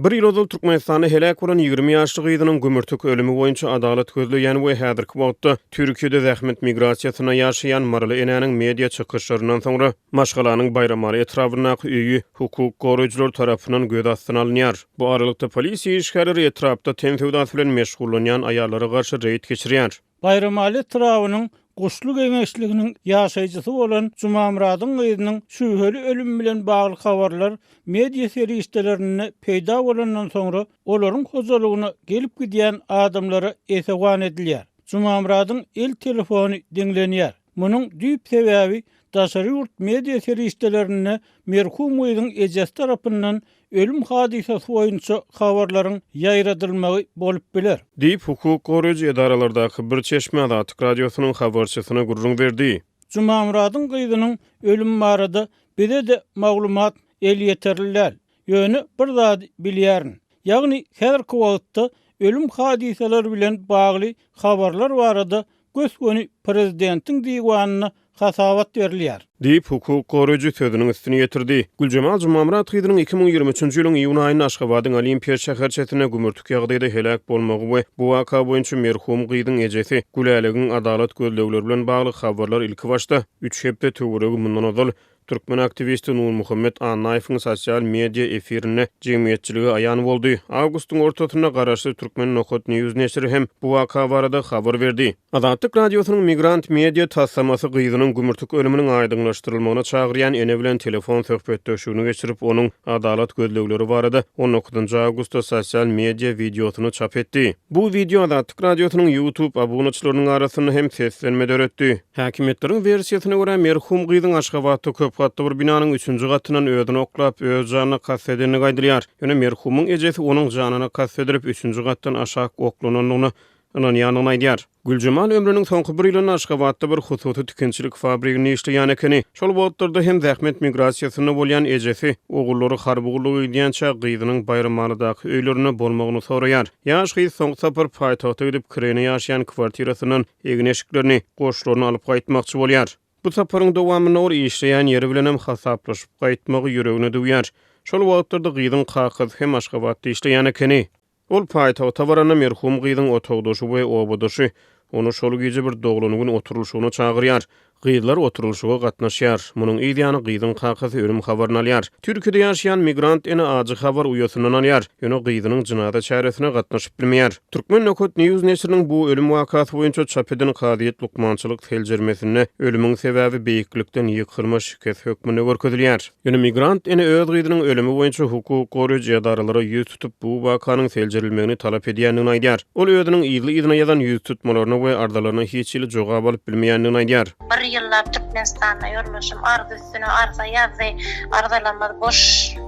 Bir ýyl ozal Türkmenistanda heläk bolan 20 ýaşly gyzynyň gümürtik ölümi boýunça adalat gözleýän we häzirki wagtda Türkiýede zähmet migrasiýasynda ýaşaýan maryly enäniň media çykyşlaryndan soňra maşgalanyň Baýramaly etrabyndaky öýi hukuk goraýjylar tarapyndan göz astyna alynýar. Bu aralykda, polisiýa işgärleri etrapda ten söwdasy bilen meşgullanýan aýallara garşy reýd geçirýär. Baýramaly etrabynyň Guşly geňeşliginiň ýaşaýjysy bolan Jumamyradyň gyzynyň şübheli ölümi bilen bagly habarlar media serişdelerinde peýda bolandan soňra, olaryň hojalygyna gelip-gidýän adamlara esewan edilýär. Jumamyradyň el telefony diňlenýär. Munuň düýp sebäbi daşary ýurt media serişdelerinde merhum gyzyň ejesi tarapyndan ölüm hadysasy boýunça habarlaryň ýaýradylmagy bolup biler. Diýip, hukuk goraýjy edaralardaky bir çeşme Azatlyk Radiosynyň habarçysyna gürrüň berdi. Jumamyradyň gyzynyň ölümi barada bize-de maglumat elýeterli däl. Ýöne bir zady bilýärin. Ýagny häzirki wagtda ölüm hadysalary bilen bagly habarlar barada gös-göni prezidentiň diwanyna hasabat berilýär. Diýip, hukuk goraýjy sözüniň üstüni ýetirdi. Güljemal Jumamyrat gyzynyň 2023 ýylyň iýun aýynda Aşgabadyň Olimpiýa şäherçesinde gümürtik ýagdaýda heläk bolmagy we bu waka boýunça merhum gyzyň ejesi Gülälegiň adalat gözlegleri bilen bagly habarlar ilkibaşda üç hepde töweregi mundan ozal Türkmen aktiwisti Nurmuhammet Annaýewiň sosial media efirinde jemgyýetçilige aýan boldy. Awgustyň ortasynda garaşsyz Türkmen Nokat News neşiri hem bu waka barada habar berdi. Azatlyk Radiosynyň Migrant Media taslamasy gyzynyň gümürtik ölüminiň aýdyňlaşdyrylmagyna çagyrýan ene bilen telefon söhbetdeşligini geçirip, onuň adalat gözlegleri barada on dokuzynjy awgustda sosial media wideosyny çap etdi. Bu wideo Azatlyk Radiosynyň YouTube abunaçylarynyň arasynda hem seslenme döretdi. Häkimiýetleriň wersiýasyna görä, merhum gyzyň Aşgabatda köp gatly bir binanyň üçünji gatyndan özüni oklap, öz janyna kast edendigi aýdylýar. Ýöne merhumyň ejesi onuň janyna kast edilip, üçünji gatdan aşak oklanandygyna ynanýandygyny aýdýar. Güljemal ömrüniň soňky bir ýylynda Aşgabatda bir hususy tikinçilik fabriginde işleýän ekeni. Şol wagtlarda hem zähmet migrasiýasynda bolýan ejesi ogullary harby gulluga gidýänçä gyzynyň Baýramalydaky öýlerinde bolmagyny soraýar. Ýaş gyz soňky sapar paýtagta gidip, kireýne ýaşaýan kwartirasyndan egin-eşiklerini, goşlaryny alyp gaýtmakçy bolýar. Bu saparyň dowamynda ol işleýän ýeri bilenem hasaplaşyp gaýtmagy ýüregine düwýär. Şol wagtlarda gyzyň kakasy hem Aşgabatda işleýän ekeni. Ol paýtagta baranda merhum gyzyň otagdaşy we obadaşy ony şol gije bir doglan gün oturylyşygyna çagyrýar. Gyzlar oturylyşyga gatnaşýar. Munuň yz ýany gyzyň kakasy ölüm habaryny alýar. Türkiýede ýaşaýan migrant ene ajy habary uýasyndan alýar. Ýöne gyzynyň jynaza çäresine gatnaşyp bilmeýär. Turkmen Nokat News neşiriniň bu ölüm wakasy boýunça çap eden kazyýet lukmançylyk seljermesinde ölümiň sebäbi beýiklikden ýykylma şikes hökmünde görkezilýär. Ýöne migrant ene öz gyzynyň ölümi boýunça hukuk goraýjy edaralara ýüz tutup, bu wakanyň seljerilmegini talap edýändigini aýdýar. Ol özüniň yzly-yzyna ýazan ýüztutmalaryna we arzalaryna hiç hili jogap alyp bilmeýändigini aýdýar. Bir ýyllap Türkmenistanda ýoldaşym arza üstüne arza ýazdy. Arzalarymyz boş,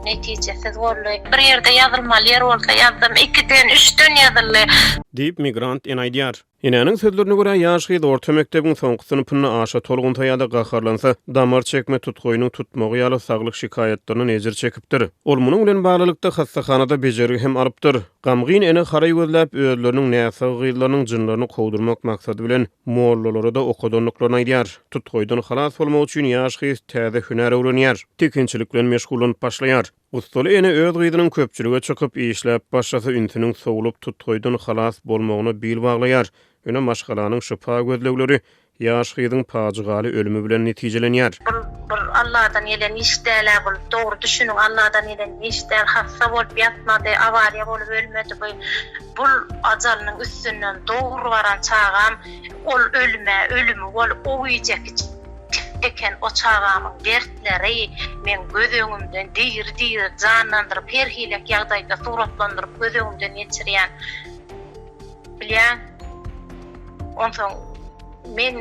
netijesiz boldy. Bir ýerde ýazylmaly ýer bolsa ýazdym, ikiden, üçden ýazyldy. Diýip, migrant ene aýdýar. Enäniň sözlerine görä, ýaş gyz orta mekdebiň soňky synpynda aşa tolgunsa ýa-da gaharlansa, damar çekme tutgaýynyň tutmagy ýaly saglyk şikaýatlaryndan ejir çekipdir. Ol munuň bilen baglylykda hassahanada bejergi hem alypdyr. Gamgyn ene haraý gözläp, özleriniň näsag gyzlarynyň jynlaryny kowdurmak maksady bilen mollalara-da okadandyklaryny aýdýar. Tutgaýdan halas bolmak üçin ýaş gyz täze hünär öwrenýär, tikinçilik bilen meşgullanyp başlaýar. Gussaly ene öz gyzynyň köpçülige çykyp, işläp başlasa ünsüniň sowlup, tutgaýdan halas bolmagyna bil baglaýar. Ýöne maşgalanyň şypa gözlegleri ýaş gyzyň pajygaly ölümi bilen netijelenýär. Bul bir Alladan gelen iş dälä bul dogry düşüniň Alladan gelen iş däl hassa bolup ýatmady awariýa bolup ölmedi bu bul ajalynyň üstünden dogry baran çagam ol ölmä ölümi bolup o gijeki çeken o çagamyň dertleri meň göz öňümden diri diri janlandyryp her hilek ýagdaýda suratlandyryp göz öňümden geçirýän bilýäň onsoň men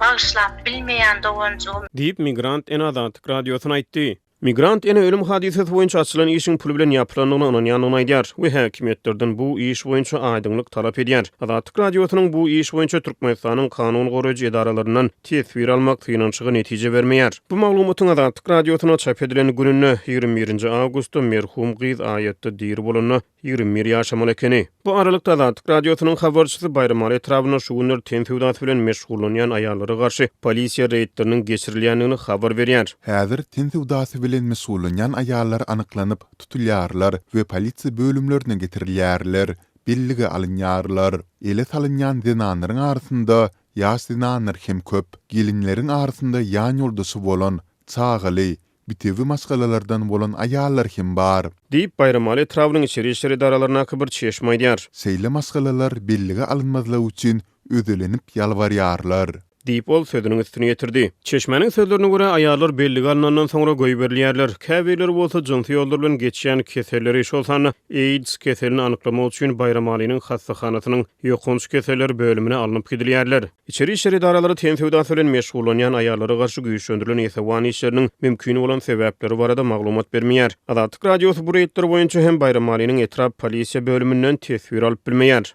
bagyşlap bilmeýän doganjygym. Diýip, migrant ene Azatlyk Radiosyna aýtdy. Migrant ene ölüm hadysasy boýunça açylan işiň pul bilen ýapylandygyna ynanýandygyny aýdýar we häkimiýetlerden bu iş boýunça aýdyňlyk talap edýär. Azatlyk Radiosynyň bu iş boýunça Türkmenistanyň kanun goraýjy edaralaryndan teswir almak synanyşygy netije bermeýär. Bu maglumatyň Azatlyk Radiosyna çap edilen gününde, 21 nji awgustda merhum gyz aýatda diri bolanda 21 ýaşamaly ekeni. Bu aralykda, Azatlyk Radiosynyň habarçysy Baýramaly etrabynda şu günler ten söwdasy bilen meşgullanýan aýallara garşy polisiýa reýdleriniň geçirilýändigini habar berýär. Häzir ten söwdasy bilen meşgullanýan aýallar anyklanyp, tutulýarlar we polisiýa bölümlerine getirilýärler, bellige alynýarlar. Ele salynýan zenanlaryň arasynda ýaş zenanlar hem köp. Gelinleriň arasynda ýanýoldaşy bolan, çagaly, bitewi maşgalalardan bolan aýallar hem bar. Diýip, Baýramaly etrabynyň içeri işler edaralaryndaky bir çeşme aýdýar. Şeýle maşgalalar bellige alynmazlygy üçin özelenip ýalbarýarlar. Diýip, ol sözüniň üstüni ýetirdi. Çeşmäniň sözlerine görä, aýallar bellige alnandan soňra goýberilýärler. Käbirleri bolsa jynsy ýollar bilen geçýän keselleri, şol sanda AIDS keselini anyklamak üçin Baýramalynyň hassahanasynyň ýokanç keseller bölümine alnyp gidilýärler. Içeri işler edaralary ten söwdasy bilen meşgullanýan aýallara garşy güýçlendirilen esewan işleriniň mümkin bolan sebäpleri barada maglumat bermeýär. Azatlyk Radiosy bu reýdler boýunça hem Baýramalynyň etrap polisiýa bölüminden teswir alyp bilmeýär.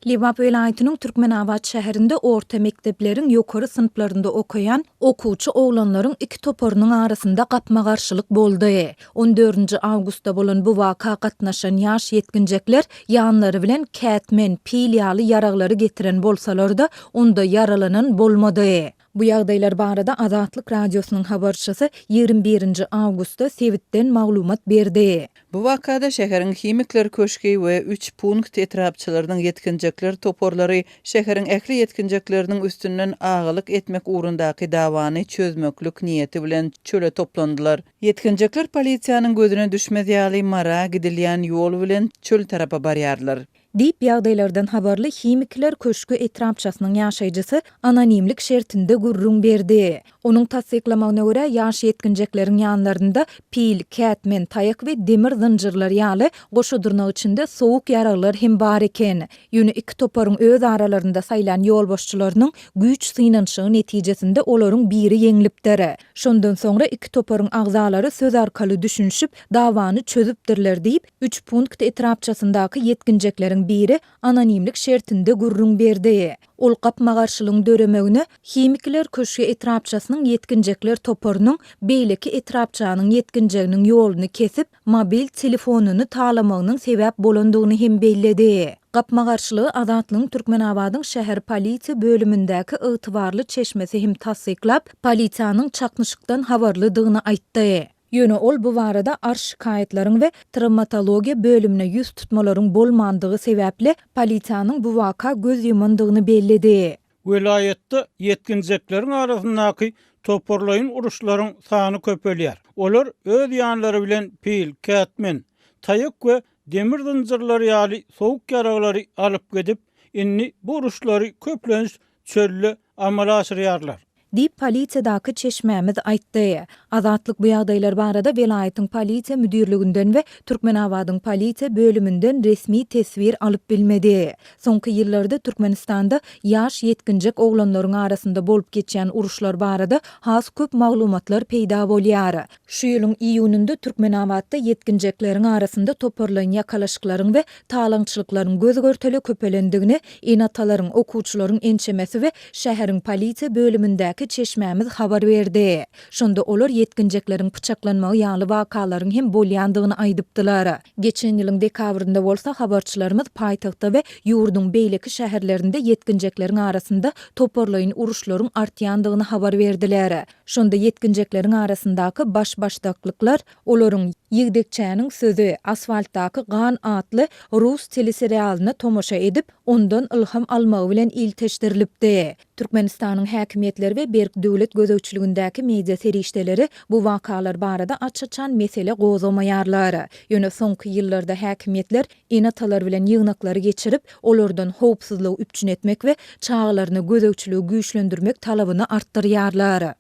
Lebap welaýatynyň Türkmenabat şäherinde orta mekdepleriň ýokary synplarynda okaýan okuwçy oglanlaryň iki toparynyň arasynda gapma-garşylyk boldy. On dördünji awgustda bolan bu waka gatnaşan ýaş ýetginjekler ýanlary bilen kätmen, pil ýaly ýaraglary getiren bolsalar-da, onda ýaralanan bolmady. Bu ýagdaýlar barada Azatlyk Radiosynyň habarçysy 21 nji awgustda sebitden maglumat berdi. Bu wakada şäheriň Himikler köşgi we Üç punkt etrapçalarynyň ýetginjekler toparlary şäheriň ähli ýetginjekleriniň üstünden agalyk etmek ugrundaky dawany çözmeklik niýeti bilen çöle toplandylar. Ýetginjekler polisiýanyň gözüne düşmez ýaly Mara gidilýän ýol bilen çöl tarapa barýarlar. Diýip, ýagdaýlardan habarly Himikler köşgi etrapçasynyň ýaşaýjysy anonimlik şertinde gürrüň berdi. Onuň tassyklamagyna görä, ýaş ýetginjekleriň ýanlarynda pil, kätmen, taýak we demir zynjyrlar ýaly goşa dyrnak içinde sowuk ýaraglar hem bar eken. Ýöne iki toparyň öz aralarynda saýlan ýolbaşçylarynyň güýç synanyşygy netijesinde olaryň biri ýeňlipdir. Şondan soňra iki toparyň agzalary söz arkaly düşünişip, dawany çözüpdirler diýip, Üç punkt etrapçasyndaky ýetginjekleriň biri anonimlik şertinde gürrüň berdi. Ol gapma-garşylygyň döremegine Himikler köşgi etrapçasynyň ýetginjekler toparynyň beýleki etrapçanyň ýetginjeginiň ýoluny kesip, mobil telefonyny talamagynyň sebäp bolandygyny hem belledi. Gapma-garşylygy Azatlygyň Türkmenabadyň şäher polisiýa bölümindäki ygtybarly çeşmesi hem tassyklap, polisiýanyň çaknyşykdan habarlydygyny aýtdy. Ýöne ol bu barada arz-şikaýatlaryň we trawmatologiýa bölümine ýüz tutmalaryň bolmandygy sebäpli, polisiýanyň bu waka göz ýumandygyny belledi. Welaýatda ýetginjekleriň arasyndaky toparlaýyn uruşlaryň sany köpelýär. Olar öz ýanlary bilen pil, kätmen, taýak we demir zynjyrlary ýaly sowuk ýaraglary alyp gidip, indi bu uruşlary köplenç çölde amala aşyrýarlar. Diýip, polisiýadaky çeşmämiz aýtdy. Azatlyk bu ýagdaýlar barada welaýatyň polisiýa müdirliginden we Türkmenabadyň polisiýa bölüminden resmi teswir alyp bilmedi. Soňky ýyllarda Türkmenistanda ýaş ýetginjek oglanlaryň arasynda bolup geçýän uruşlar barada has köp maglumatlar peýda bolýar. Şu ýylyň iýunynda Türkmenabatda ýetginjekleriň arasynda toparlaýyn ýakalaşyklaryň we talaňçylyklaryň göz-görtele köpelendigini ene-atalaryň, okuwçylaryň ençemesi we şäheriň polisiýa bölümindäki çeşmämiz habar berdi. Şonda olar ýetginjekleriň pyçaklanmagy ýaly wakalaryň hem bolýandygyny aýdypdylar. Geçen ýylyň dekabrynda bolsa habarçylarymyz paýtagtda we ýurduň beýleki şäherlerinde ýetginjekleriň arasynda toparlaýyn uruşlaryň artýandygyny habar berdiler. Şonda ýetginjekleriň arasyndaky baş-başdaklyklar olaryň Ýigdekçäniň sözi, Asfaltdaky gan atly rus teleserialyna tomaşa edip, ondan ylham almagy bilen ilteşdirilipdi. Türkmenistanyň häkimiýetleri we berk döwlet gözegçiligindäki media serişdeleri bu wakalar barada aç-açan mesele gozgamaýarlar. Ýöne soňky ýyllarda häkimiýetler ene-atalar bilen ýygnaklary geçirip, olardan howpsuzlygy üpjün etmek we çagalaryna gözegçiligi güýçlendirmek talabyny artdyrýarlar.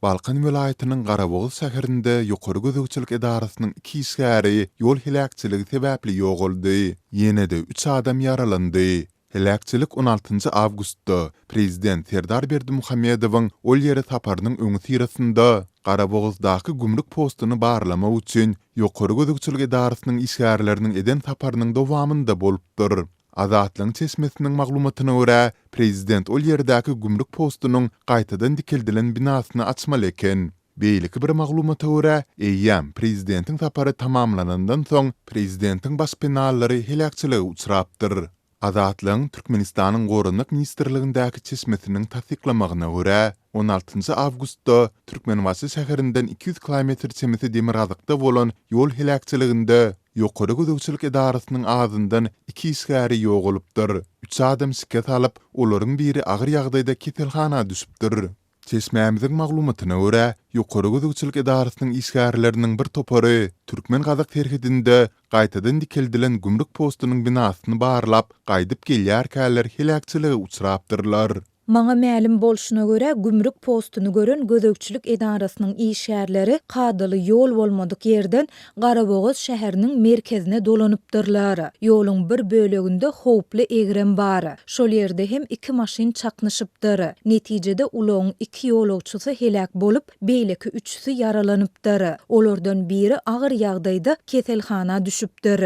Balkan welaýatynyň Garabogaz şäherinde ýokary gözegçilik edarasynyň iki işgäri ýol heläkçiligi sebäpli ýogaldy, ýene-de üç adam ýaralandy. Heläkçilik on altynjy awgustda, prezident Serdar Berdimuhamedowyň ol ýere saparynyň öňüsyrasynda, Garabogazdaky gümrük postuny barlamak üçin Ýokary gözegçilik edarasynyň işgärleriniň eden saparynyň dowamynda bolupdyr. Azatlygyň çeşmesiniň maglumatyna görä, prezident ol ýerdäki gümrük postunyň gaýtadan dikeldilen binasyny açmaly eken. Beýleki bir maglumata görä, eýýäm prezidentiň sapary tamamlanandan soň prezidentiň baş penallary heläkçilige uçrapdyr. Azatlygyň Türkmenistanyň Goranmak ministrligindäki çeşmesiniň tassyklamagyna görä, on altynjy awgustda Türkmenbaşy şäherinden 200 kilometr çemesi demirgazykda bolan ýol heläkçiliginde Ýokary gözegçilik edarasynyň azyndan iki işgäri ýogalypdyr, üç adam şikes alyp, olaryň biri agyr ýagdaýda keselhana düşüpdir. Çeşmämiziň maglumatyna görä, Ýokary gözegçilik edarasynyň işgärleriniň bir topary türkmen-gazak serhedinde gaýtadan dikeldilen gümrük postunyň binasyny barlap, gaýdyp gelýärkäler heläkçilige uçrapdyrlar. Maňa mälim bolşuna görä, gümrük postuny gören gözegçilik edarasynyň işgärleri kadaly ýol bolmadyk ýerden Garabogaz şäheriniň merkezine dolanypdyrlar. Ýoluň bir böleginde howply egrem bar. Şol ýerde hem iki maşyn çaknyşypdyr. Netijede ulagyň iki ýolagçysy heläk bolup, beýleki üçüsi ýaralanypdyr. Olardan biri agyr ýagdaýda keselhana düşüpdir.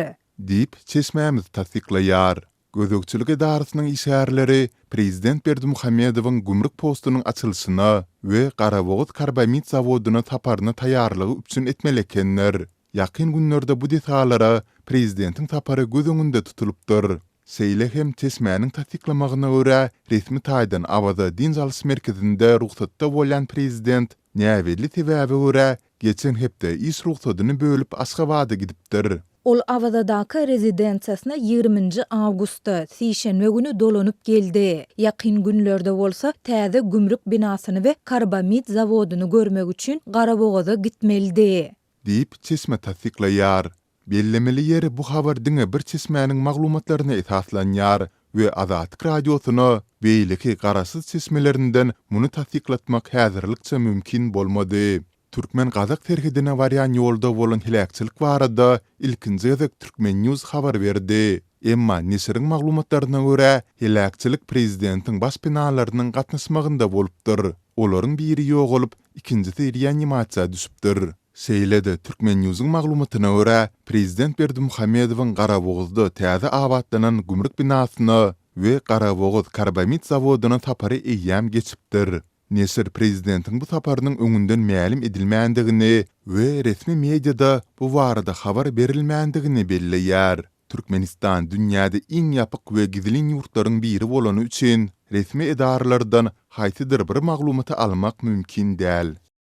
Diýip, çeşmämiz tassyklaýar. Gözegçilik edarasynyň işgärleri prezident Berdimuhamedowyň gümrük postunyň açylyşyna we Garabogaz karbamid zawodyna saparyna taýýarlygy üpjün etmeli ekenler. Ýakyn günlerde bu desgalara prezidentiň sapary göz öňünde tutulypdyr. Şeýle hem çeşmäniň tassyklamagyna görä, resmi taýdan Awaza dynç alyş merkezinde rugsatda bolýan prezident näbelli sebäbe görä Geçen hepde iş rugsadyny bölüp Aşgabada gidipdir. Ol Awazadaky rezidensiýasyna ýigriminji awgustda, sişenbe güni dolanyp geldi. Ýakyn günlerde bolsa täze gümrük binasyny we karbamid zawodyny görmek üçin Garabogaza gitmelidi. Diýip, çeşme tassyklaýar. Bellemeli ýeri bu habar diňe bir çeşmäniň maglumatlaryna esaslanýar we Azatlyk Radiosyna beýleki garaşsyz çeşmelerinden muny tassyklatmak häzirlikçe mümkin bolmady. Türkmen-gazak serhedine barýan ýolda bolan heläkçilik barada ilkinji gezek Turkmen. News habar berdi. Emma neşiriň maglumatlaryna görä, heläkçilik prezidentiň baş penalarynyň gatnaşmagynda bolupdyr. Olaryň biri ýogalyp, ikinjisi reanimasiýa düşüpdir. Şeýle-de, Turkmen.News-yň maglumatyna görä, prezident Berdimuhamedowyň Garabogazda täze abatlanan gümrük binasyna we Garabogaz karbamid zawodyna sapary eýýäm geçipdir. Neşir prezidentiň bu saparynyň öňünden mälim edilmändigini we resmi mediada bu barada habar berilmändigini belleýär. Türkmenistan dünýäde iň ýapyk we gizlin ýurtlaryň biri bolany üçin, resmi edaralardan haýsydyr bir maglumaty almak mümkin däl.